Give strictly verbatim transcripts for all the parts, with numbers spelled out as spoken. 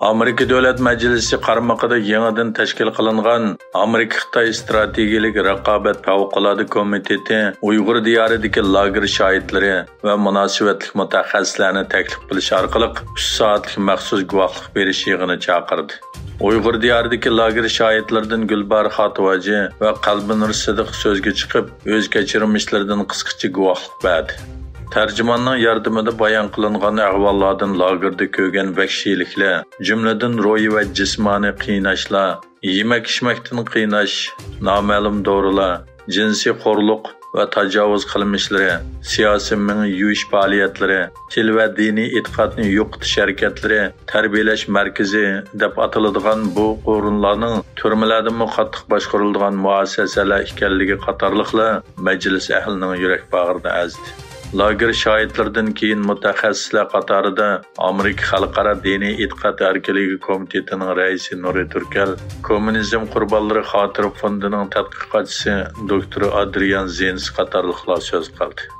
ئامېرىكا دۆلەت مەجلىسى قارمىقىدا يېڭىدىن تەشكىل قىلىنغان ئامېرىكا-خىتاي ئىستراتېگىيەلىك رىقابەت پەۋقۇلئاددە كومىتېتى ئۇيغۇر دىيارىدىكى لاگېر شاھىتلىرى ۋە مۇناسىۋەتلىك مۇتەخەسسىسلەرنى تەكلىپ قىلىش ئارقىلىق ئۈچ سائەتلىك مەخسۇس گۇۋاھلىق بېرىش يىغىنى چاقىردى. ئۇيغۇر دىيارىدىكى لاگېر شاھىتلىرىدىن گۈلباھار خاتىۋ ھاجى ۋە قەلبىنۇر سىدىق سۆزگە چىقىپ، ئۆز كەچۈرمىشلىرىدىن قىسقىچە گۇۋاھلىق بەردى. تەرجىماننىڭ ياردىمىدا بايان قىلىنغان ئەھۋاللاردىن لاگېردا كۆرگەن ۋەھشىيلىكلەر، جۈملىدىن روھىي ۋە جىسمانىي قىيناشلار، يېمەك-ئىچمەكتىن قىيناش، نامەلۇم دورىلار، جىنسىي خورلۇق ۋە تاجاۋۇز قىلمىشلىرى، سىياسىي مېڭە يۇيۇش پائالىيەتلىرى، تىل ۋە دىنىي ئېتىقادنى يوقىتىش ھەرىكەتلىرى، تەربىيەلەش مەركىزى دەپ ئاتىلىدىغان بۇ ئورۇنلارنىڭ تۈرمىلەردىنمۇ قاتتىق باشقۇرۇلىدىغان مۇئەسسەسەلەر ئىكەنلىكى قاتارلىقلار مەجلىس ئەھلىنىڭ يۈرەك باغرىنى ئەزدى. لاگېر شاھىتلىرىدىن كېيىن مۇتەخەسسىسلەر قاتارىدا ئامېرىكا خەلقئارا دىنىي ئېتىقاد ئەركىنلىكى كومىتېتىنىڭ رەئىسى نۇرى تۈركەل، كوممۇنىزم قۇربانلىرى خاتىرە فوندىنىڭ تەتقىقاتچىسى دوكتور ئادرىيان زېنس قاتارلىقلار سۆز قىلدى.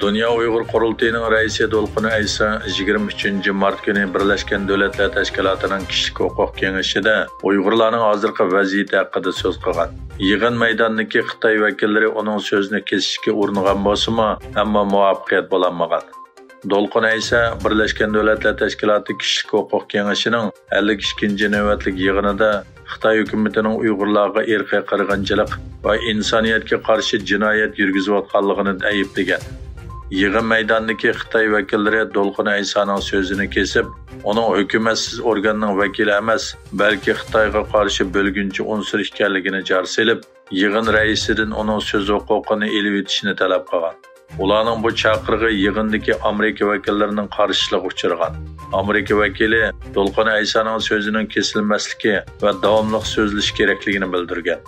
دۇنيا ئۇيغۇر قۇرۇلتىيىنىڭ رەئىسى دولقۇن ئەيسا يىگىرمە ئۈچىنچى مارت كۈنى بىرلەشكەن دۆلەتلەر تەشكىلاتىنىڭ كىشىلىك ھوقۇق كېڭىشىدە ئۇيغۇرلارنىڭ ھازىرقى ۋەزىيىتى ھەققىدە سۆز قىلغان. يىغىن مەيدانىدىكى خىتاي ۋەكىللىرى ئۇنىڭ سۆزىنى كېسىشكە ئۇرۇنغان بولسىمۇ، ئەمما مۇۋەپپەقىيەت بولالمىغان. دولقۇن ئەيسا بىرلەشكەن دۆلەتلەر تەشكىلاتى كىشىلىك ھوقۇق كېڭىشىنىڭ ئەللىك ئىككىنچى نۆۋەتلىك يىغىنىدا خىتاي ھۆكۈمىتىنىڭ ئۇيغۇرلارغا ئىرقىي قىرغىنچىلىق ۋە ئىنسانىيەتكە قارشى جىنايەت يۈرگۈزۈۋاتقانلىقىنى ئەيىبلىگەن. يىغىن مەيدانىدىكى خىتاي ۋەكىللىرى دولقۇن ئەيسانىڭ سۆزىنى كېسىپ، ئۇنىڭ ھۆكۈمەتسىز ئورگاننىڭ ۋەكىلى ئەمەس، بەلكى خىتايغا قارشى بۆلگۈنچى ئۇنسۇر ئىكەنلىكىنى جار سېلىپ، يىغىن رەئىسىدىن ئۇنىڭ سۆز ھوقۇقىنى ئېلىۋېتىشىنى تەلەپ قىلغان. ئۇلارنىڭ بۇ چاقىرىقى يىغىندىكى ئامېرىكا ۋەكىللىرىنىڭ قارشىلىقىغا ئۇچرىغان. ئامېرىكا ۋەكىلى دولقۇن ئەيسانىڭ سۆزىنىڭ كېسىلمەسلىكى ۋە داۋاملىق سۆزلىشىش كېرەكلىكىنى بىلدۈرگەن.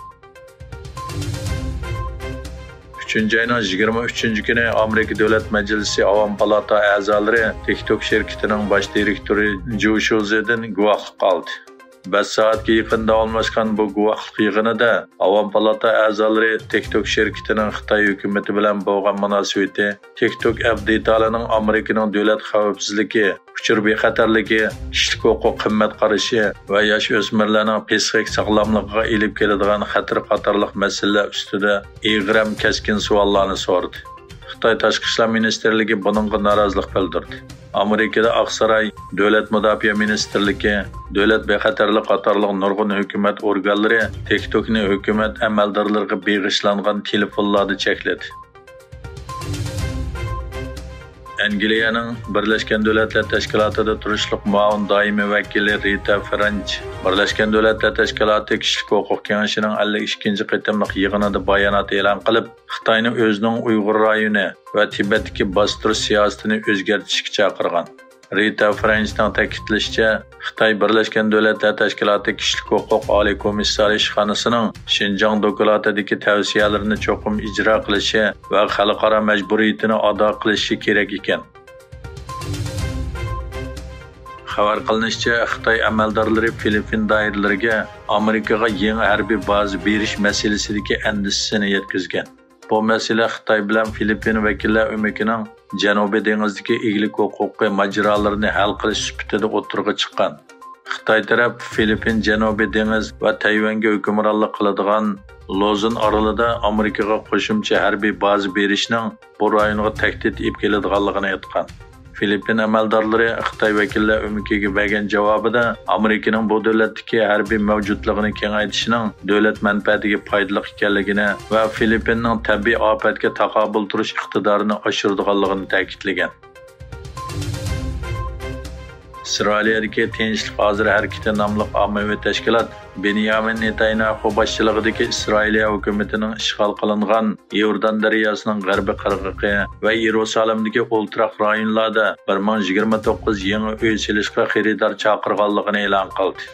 ئۈچىنچى ئاينىڭ يىگىرمە ئۈچىنچى كۈنى ئامېرىكا دۆلەت مەجلىسى ئاۋام پالاتا ئەزالىرى تىك توك شىركىتىنىڭ باش دىرېكتورى جۇ شۇزېدىن گۇۋاھلىق ئالدى. بەش سائەتكە يېقىن داۋاملاشقان بۇ گۇۋاھلىق يىغىنىدا ئاۋام پالاتا ئەزالىرى تىك توك شىركىتىنىڭ خىتاي ھۆكۈمىتى بىلەن بولغان مۇناسىۋىتى، تىك توك ئەپ دېتالىنىڭ ئامېرىكىنىڭ دۆلەت خەۋپسىزلىكى، ئۇچۇر بىخەتەرلىكى، كىشىلىك ھوقۇق قىممەت قارىشى ۋە ياش ئۆسمۈرلەرنىڭ پسىخىك ساغلاملىقىغا ئېلىپ كېلىدىغان خەتىرى قاتارلىق مەسىلىلەر ئۈستىدە ئېغىر ھەم كەسكىن سوئاللارنى سورىدى. خىتاي تاشقى ئىشلار مىنىستىرلىكى بۇنىڭغا نارازىلىق بىلدۈردى. ئامېرىكىدا ئاقساراي، دۆلەت مۇداپىئە مىنىستىرلىكى، دۆلەت بىخەتەرلىك قاتارلىق نۇرغۇن ھۆكۈمەت ئورگانلىرى تىك توكنى ھۆكۈمەت ئەمەلدارلىرىغا بېغىشلانغان تېلېفونلاردا چەكلىدى. ئەنگلىيەنىڭ بىرلەشكەن دۆلەتلەر تەشكىلاتىدا تۇرۇشلۇق مۇئاۋىن دائىمىي ۋەكىلى رىتا فرېنچ بىرلەشكەن دۆلەتلەر تەشكىلاتى كىشىلىك ھوقۇق كېڭىشىنىڭ ئەللىك ئىككىنچى قېتىملىق يىغىنىدا بايانات ئېلان قىلىپ، خىتاينى ئۆزىنىڭ ئۇيغۇر رايونى ۋە تىبەتتىكى باستۇرۇش سىياسىتىنى ئۆزگەرتىشكە چاقىرغان. رىتا فرېنچنىڭ تەكىتلىشىچە، خىتاي بىرلەشكەن دۆلەتلەر تەشكىلاتى كىشىلىك ھوقۇق ئالىي كومىسسارى ئىشخانىسىنىڭ شىنجاڭ دوكلاتىدىكى تەۋسىيەلىرىنى چوقۇم ئىجرا قىلىشى ۋە خەلقئارا مەجبۇرىيىتىنى ئادا قىلىشى كېرەك ئىكەن. خەۋەر قىلىنىشىچە، خىتاي ئەمەلدارلىرى فىلىپپىن دائىرىلىرىگە ئامېرىكىغا يېڭى ھەربىي بازا بېرىش مەسىلىسىدىكى ئەندىشىسىنى يەتكۈزگەن. بۇ مەسىلە خىتاي بىلەن فىلىپپىن ۋەكىللەر ئۆمىكىنىڭ جەنۇبىي دېڭىزدىكى ئىگىلىك ھوقۇقى ماجىرالىرىنى ھەل قىلىش سۈپىتىدە ئوتتۇرىغا چىققان. خىتاي تەرەپ فىلىپپىن جەنۇبىي دېڭىز ۋە تەيۋەنگە ھۆكۈمرانلىق قىلىدىغان لوزۇن ئارىلىدا ئامېرىكىغا قوشۇمچە ھەربىي بازا بېرىشنىڭ بۇ رايونغا تەھدىت ئېلىپ كېلىدىغانلىقىنى ئېيتقان. فىلىپپىن ئەمەلدارلىرى خىتاي ۋەكىللەر ئۆمىكىگە بەرگەن جاۋابىدا ئامېرىكىنىڭ بۇ دۆلەتتىكى ھەربىي مەۋجۇتلۇقىنى كېڭەيتىشنىڭ دۆلەت مەنپەئەتىگە پايدىلىق ئىكەنلىكىنى ۋە فىلىپپىننىڭ تەبىئىي ئاپەتكە تاقابىل تۇرۇش ئىقتىدارىنى ئاشۇرىدىغانلىقىنى تەكىتلىگەن. ئىسرائىلىيەدىكى تىنچلىق ھازىر ھەرىكىتى ناملىق ئاممىۋى تەشكىلات بېنيامىن نېتانياھۇ باشچىلىقىدىكى ئىسرائىلىيە ھۆكۈمىتىنىڭ ئىشغال قىلىنغان ئىوردان دەرياسىنىڭ غەربىي قىرغىقى ۋە يېرۇسالىمدىكى ئولتۇراق رايونلاردا بىر مىڭ يىگىرمە توققۇز يېڭى ئۆي سېلىشقا خېرىدار چاقىرغانلىقىنى ئېلان قىلدى.